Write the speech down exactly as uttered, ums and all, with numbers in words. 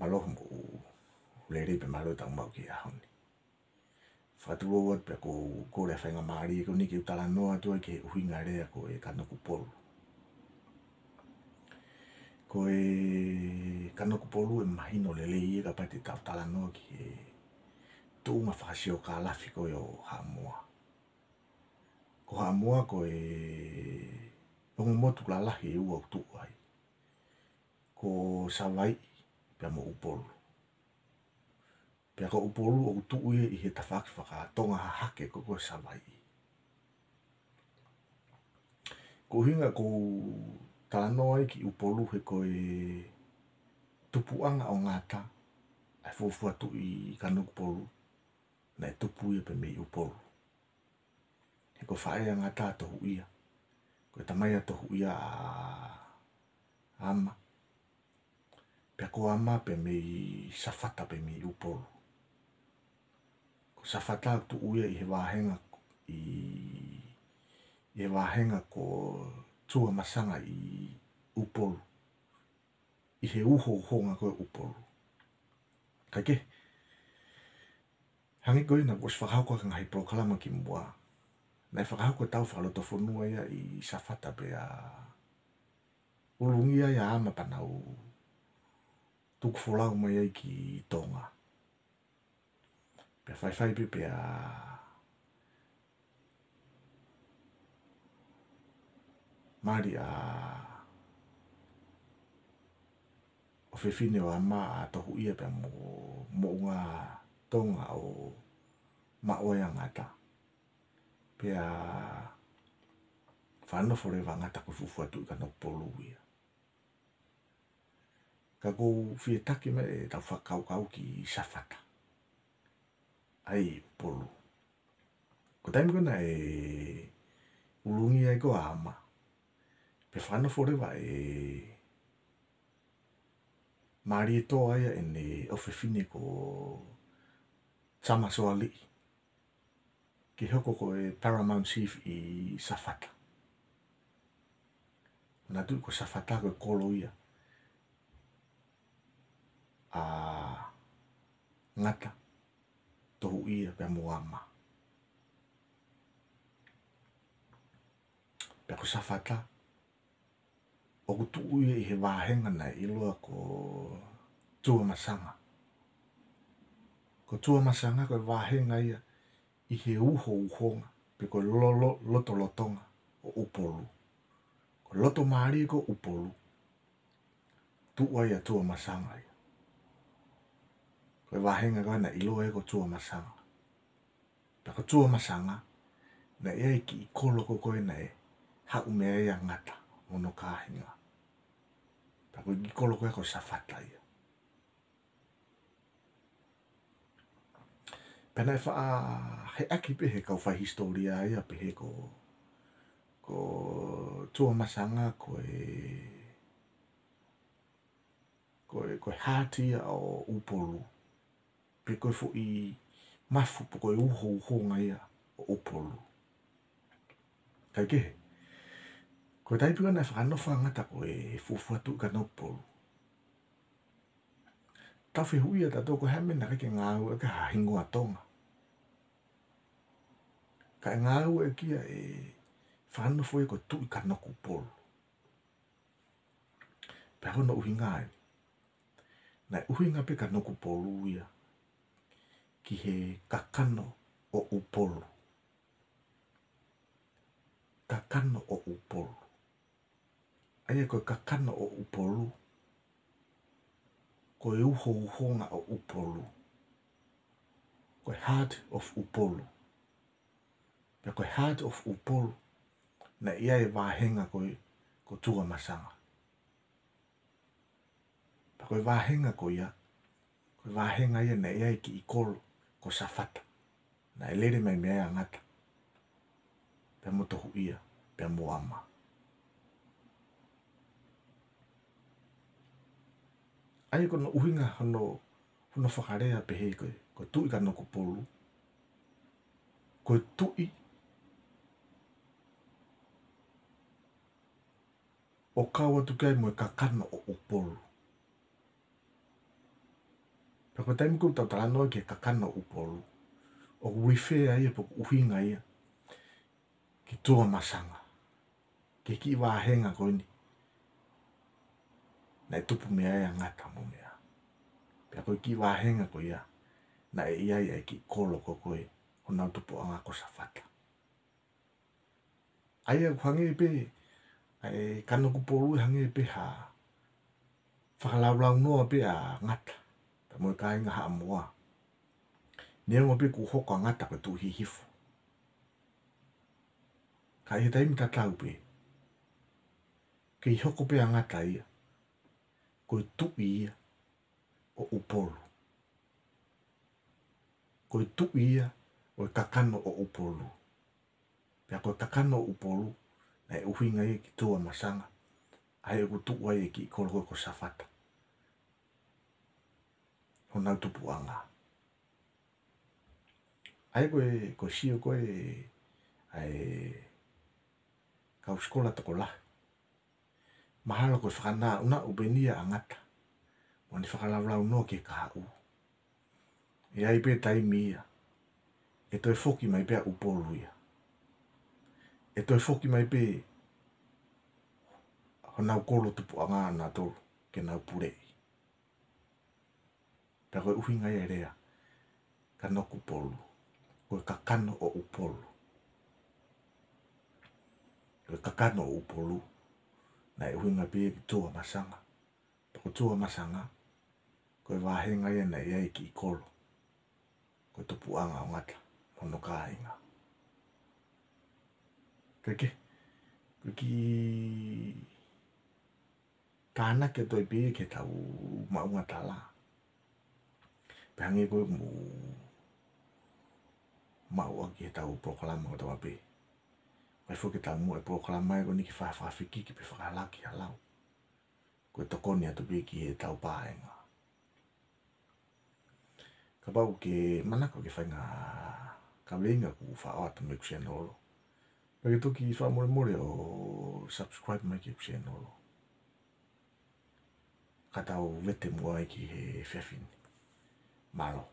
Mālō hoʻomou lelei pea mālō ʻetau maʻu ki he ʻaho ni. Fakatulou atu pea ʻoku ou kole ʻa e faingamālie ko eni ke u talanoa atu ai ki he ʻuhinga lea ko e Kanokupolu. Ko e Kanokupolu ʻe mahino lelei ia kapau te tau talanoa ki he tuʻunga fakasiokālafi ko ē ʻo Haʻamoa. Ko Haʻamoa ko e ongo motu lalahi ʻe ua ʻoku tuʻu ai. Ko Savaiʻi pea mo ʻUpolu. Pea ko ʻUpolu ʻoku tuʻu ia ʻi he tafaʻaki fakatonga hahake ko ē ko Savaiʻi. Ko e ʻuhinga ʻoku ou talanoa ai ki ʻUpolu he ko e tupuʻanga ʻo Ngata, ʻa e fuofua Tuʻi Kanokupolu, naʻe tupu ia pē mei ʻUpolu. He ko e faʻē ʻa Ngata ʻa Tohuʻia. Ko e tamai ʻa Tohuʻia ʻa ʻAma. Pea ko ʻAma pē mei Safata pē mei ʻUpolu. Ko Safata tuʻu ia ʻi he vāhenga ʻi, ʻi he vāhenga ko Tuamasanga ʻi ʻUpolu. ʻI he uhouhonga ko ē ʻo ʻUpolu. Kae kehe, hangē ko ia naʻá ku ʻosi fakahā ko ē he ngaahi polokalama kimuʻa, naʻe fakahoko ʻetau fakalotofonua ia ʻi Safata pea ʻulungia ai ʻa ʻAma pea nau tuku folau mai ai ki Tonga. Pea faifai pē pea mali ʻa ʻofefine ʻo ʻAma ʻa Tohuʻia pea mo Moʻungatonga ʻo maʻu ai ʻa Ngata. Pea fakanofo leva ʻa Ngata ko e fuofua Tuʻi Kanokupolu ia. Ka ʻoku ou fie taki mai ʻetau fakakaukau ki Safata. ʻAi ʻUpolu. Ko e taimi ko ē naʻe ʻulungia ai ko ē ʻa ʻAma, pea fakanofo leva ʻe Malietoa ia ʻene ʻofefine ko Tamasoaliʻi ke hoko ko e paramount chief ʻi Safata. Manatuʻi ko Safata ko e kolo ia ʻa Ngata, Tohuʻia pea mo ʻAma. Pea ko Safata ʻoku tuʻu ia ʻi he vāhenga naʻe ʻiloa ko Tuamasanga. Ko Tuamasanga ko e vāhenga ia ʻi he uhouhonga, pe ko e lo-, lo-, lotolotonga ʻo ʻUpolu. Ko e loto mālie ko ē ʻo ʻUpolu, tuʻu ai ʻa Tuamasanga ia. Ko e vāhenga ko ē naʻe ʻiloa ia ko Tuamasanga. Pea ko Tuamasanga, naʻe ʻi ai e kiʻi kolo ko ē ko ē naʻe haʻu mei ai ʻa Ngata mo hono kāinga. Pea ko e kiʻi kolo ko ē ko Safata ia. Pea naʻe faʻa heʻaki pē ʻe he kau faihisitōlia ia pehē ko, ko Tuamasanga ko e, ko e, ko e heart ia ʻo ʻUpolu. Pe ko e foʻi mafu pe ko e uhouhonga ia ʻo ʻUpolu. Kae kehe, ko e taimi ko ē naʻe fakanofo ai ʻa Ngata ko e fuofua Tuʻi Kanokupolu, tau fehuʻia tautolu ko e hā e meʻa naʻe ʻikai ke ngāueʻaki ha hingoa Tonga, kae ngāueʻaki ia ʻe fakanofo ia ko Tuʻi Kanokupolu. Pea ko hono ʻuhinga eni, naʻe ʻuhinga pē Kanokupolu ia ki he kakano ʻo ʻUpolu. Kakano ʻo ʻUpolu. ʻA ia ko e kakano ʻo ʻUpolu, ko e uhouhonga ʻo ʻUpolu, ko e heart of ʻUpolu. Pea ko e heart of ʻUpolu, naʻe ʻi ai e vāhenga ko ē ko Tuamasanga. Pea ko e vāhenga ko ia, ko e vāhenga ia naʻe ʻi ai e kiʻi kolo ko Safata, naʻe lele mai mei ai ʻa Ngata, pea mo Tohuʻia, pea mo ʻAma. ʻA ia ko hono ʻuhinga hono, hono fakalea pehē ko e, ko Tuʻi Kanokupolu, ko e tuʻi ʻo kau atu ki ai mo e kakano ʻo ʻUpolu. Ko e taimi ko ē ʻoku tau talanoa ki he kakano ʻo ʻUpolu, ʻoku refer ia pe ʻoku ʻuhinga ia ki Tuamasaga, ki he kiʻi vāhenga ko eni naʻe tupu mei ai ʻa Ngata mo meʻa. Pea ko e kiʻi vāhenga ko ia naʻe ʻi ai ʻa e kiʻi kolo ko ē ʻo honau tupuʻanga ko Safata. ʻA ia ʻoku hangē pē ʻa e kano ʻo ʻUpolu, ʻoku hangē pē ha fakalaulaunoa pē ʻa Ngata pea mo e kāinga Haʻamoa, neongo pē kuo hoko ʻa Ngata ko e Tuʻi Hihifo. Ka ʻi he taimi tatau pē, kei hoko pē ʻa Ngata ia ko e tuʻi ia ʻo ʻUpolu. Ko e tuʻi ia ʻo e kakano ʻo ʻUpolu. Pea ko e kakano ʻo ʻUpolu naʻe ʻuhinga ia ki Tuamasaga, ʻa ia ʻoku tuʻu ai e kiʻi kolo ko ē ko Safata, honau tupuʻanga. ʻA ia ko e, ko e sio ko ē ʻa e kau sikola tokolahi, mahalo ko e fakanaʻunaʻu pē eni ia ʻa Ngata mo ʻene fakalaulaunoa ki he kahaʻu. ʻE ʻi ai pē taimi ia ʻe toe foki mai pē ʻa ʻUpolu ia, ʻe toe foki mai pē honau kolo tupuʻanga ʻanautolu ke nau puleʻi. Pea ko e ʻuhinga ia e lea kano ʻo ʻUpolu, ko e kakano ʻo ʻUpolu. Ko e kakano ʻo ʻUpolu naʻe ʻuhinga pē ia ki Tuamasaga. Pea ko Tuamasaga, ko e vāhenga ia naʻe ʻi ai e kiʻi kolo ko e tupuʻanga ʻo Ngata mo hono kāinga. Kae kehe, ko e kiʻi tānaki atu ai pē ia ki heʻetau maʻuʻanga tala. Pea hangē ko e mou maʻu ʻaki heʻetau polokalama kotoa pē, ʻoku ʻikai foki ke tau muʻa e polokalama ia ko eni ke fakafekiki pe fakahalaaki ha lau. Ko e tokoni atu pē ki heʻetau paenga. Kapau ʻoku ke manako ke fai ha kaveinga ʻoku faʻo atu mei heʻeku channel, pea ke toki fakamolemole ʻo subscribe mai ki heʻeku channel, ka tau vete muʻa ai ki he efiafi ni. Mālō.